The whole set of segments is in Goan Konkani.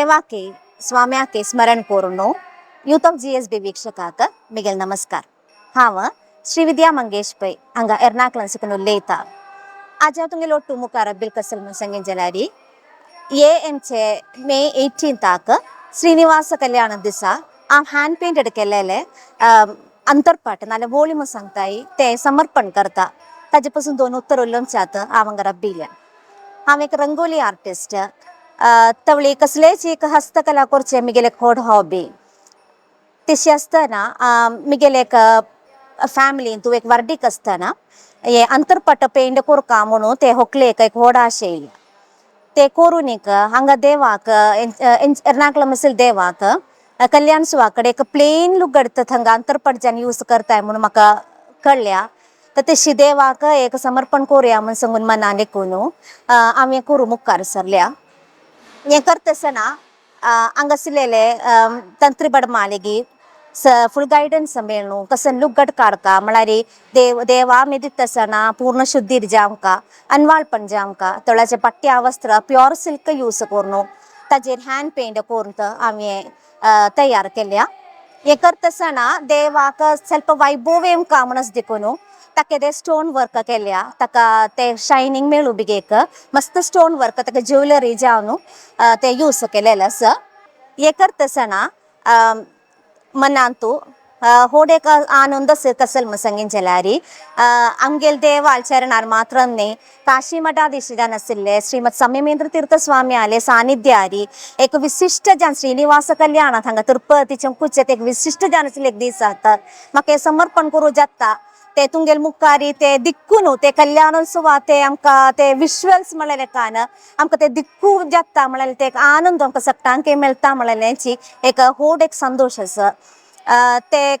देवाके स्वाम्याके स्मरण करून यूथ ऑफ जीएसबी वीक्षकाक मिगेल नमस्कार. हांव श्री विद्या मंगेश पै, हांगा एर्नाकुलम साकून उलयता. आज हांव तुमगेले ओट्टू मुखार बिल कसल म्हूण सांगीन जाल्यार, हे एमचे मे 18ताक श्रीनिवास कल्याण दिसा हांव हँड पेंटेड केलेले अंतरपाट नाल्यार होळी म्हूण सांगताय, ते समर्पण करता. ताजे पासून दोन उत्तर उलोवच्यात हांव हांगा रब्बिल्या. हांव एक रंगोली आर्टिस्ट. तवळी कसलेच एक हस्तकला करचें मिगेले एक व्हड हॉबी. तशी आसतना मिगेले एक फॅमिलीन तूं एक व्हडीक आसतना हे अंतरपट पेंट कोरका म्हणून ते होकलेक एक व्हड आशा येयल्या. ते करून एक हांगा देवाक, एर्नाकुलम आशिल्ले देवाक कल्याण सुवा कडेन एक प्लेन लुगट थंगा अंतरपट जान यूज करताय म्हणून म्हाका कळ्ळ्या. तर तशी देवाक एक समर्पण करुया म्हूण सांगून मनान देखून हांवें करूं मुखार सरल्या. हें करतासतना हांगासरलेले तंत्री बडमालेगी फुल गायडन्स मेळ्ळू, कसं लुगट काडका, म्हळ्यार देव देवा आमी दिता पूर्ण शुद्धीर जावंका, अनवाळपण जावंका. तोळाचे पट्ट्या वस्त्र प्युअर सिल्क यूज करून ताजेर हँड पेंट करून आमी तयार केल्या. हें करतासतना देवाक ಸ್ವಲ್ಪ वैभव येवंका म्हणून देखून ताका ते स्टोन वर्क केल्या. ताका ते शायनींग मेळू बिगेक मस्त स्टोन वर्क, ताका ज्वेलरी जावन ते यूज केलेले आसा. हें करतासतना मनांतू होड एक आनंद कसल म्हूण सांगीन जाल्यार, आमगेले देवाल चरणार मात्र न्ही, काशी मठाधीश जावन आशिल्ले श्रीमद संयमेंद्र तीर्थ स्वामी आले सानिध्यारी एक विशिश्ट जान श्रीनिवास कल्याण हांगा तिरुपती चंकुचेत एक विशिश्ट जान आशिल्ले एक दीस जाता. म्हाका हें समर्पण करूं जाता. ते तुमगेले मुखारी ते दिक्कून ते कल्याणोत्सवा ते आमकां ते विश्वल्स म्हणलेले कान आमकां ते दिक्कू जाता, म्हणल्यार ते एक आनंद आमकां सगळ्यांक मेळटा म्हणलेल्याची एक व्हड एक संतोश आसा. ते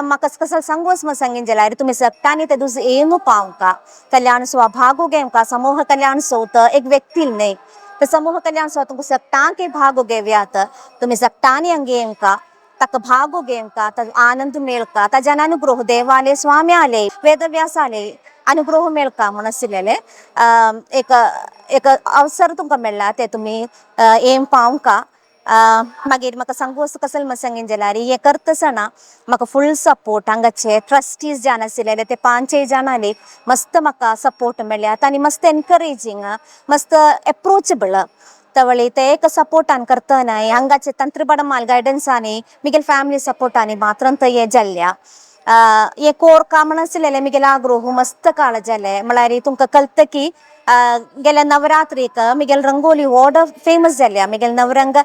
म्हाका कसं सांगूच म्हूण सांगीन जाल्यार, तुमी सगळ्यांनी ते दुसरे येवन पावंका, कल्याण सुवा भागो घेवका. समूह कल्याण सोत एक व्यक्ती न्हय, तर समूह कल्याण सोत तुमकां सगळ्यांक भागो घेवयात. तुमी सगळ्यांनी हांगा येवका, ताका भागो घेवका, ताजो आनंद मेळका, ताज्यान अनुग्रह देवाले, स्वाम्याले, वेदव्यासाले अनुग्रह मेळका म्हूण आशिल्लेले एक एक अवसर तुमकां मेळ्ळा, ते तुमी येवन पावंका. मागीर म्हाका सांगू कसल म्हूण सांगीन जाल्यार, हें करतासतना म्हाका फुल सपोर्ट हांगाचे ट्रस्टीज जावन आशिल्ले ते पांचय जाणांनी मस्त म्हाका सपोर्ट मेळ्ळ्या आनी मस्त एनकरेजींग, मस्त एप्रोचेबल. तवळी ते एक सपोर्टान करतना हांगाचे तंत्र बडमाल गायडन्सानी, मिगेल फॅमिली सपोर्टानी मात्र हें जाल्ल्या. हे कोरका म्हण आशिल्लें मिगेले आग्रोह मस्त काळ जाले. म्हळ्यार तुमकां कळटा की गेल्या नवरात्रीक मिगेल रंगोली व्हड फेमस जाल्या. मिगेल नवरंग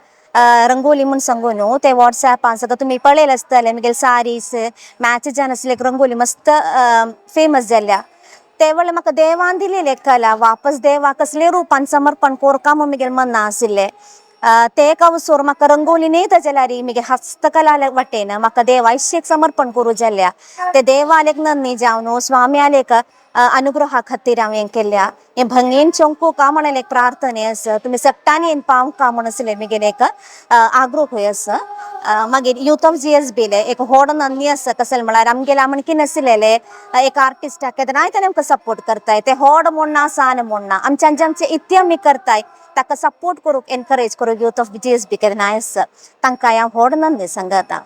रंगोली म्हूण सांगू न्हू, ते वॉट्सॅपान सगळं तुमी पळयलें आसतलें. मिगेल सारीस मॅच जावन आसले रंगोली मस्त फेमस जाल्या. ते वेळार म्हाका देवान दिलेली कला वापस देवा कसले रुपान समर्पण कोरका म्हूण मिगेल मना आशिल्लें. ते एक अवसर म्हाका रंगोली न्हय जाल्यार मिगे हस्तकला वाटेन म्हाका देवा एक समर्पण करूं जाल्या. ते देवालेक नन्नी जावन स्वाम्यालेक अनुग्रहा खातीर हांवें केल्या. हें भंगेन चंकू का म्हणून एक प्रार्थने आसा. तुमी सगळ्यांनी येवन पावंका म्हूण आसले मिगेले एक आग्रोह आसा. मागीर यूथ ऑफ जीएसबीले एक व्हड नन्नी आसा. कसले म्हळ्यार आमगेले म्हणकीन आशिल्लेले एक आर्टिस्टाक केन्नाय ते आमकां सपोर्ट करताय. ते व्हड म्हूण ना, सान म्हूण ना, आमच्या आमचे इतले आमी करताय, ताका सपोर्ट करूंक, एनकरेज करूंक यूथ ऑफ जीएसबी केन्नाय आसा. तांकां हांव व्हड नन्नी सांगता.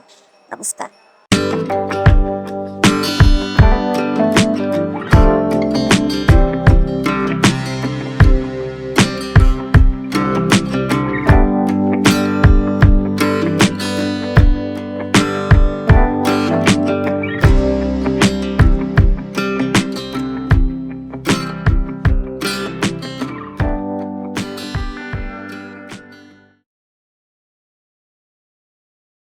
नमस्कार.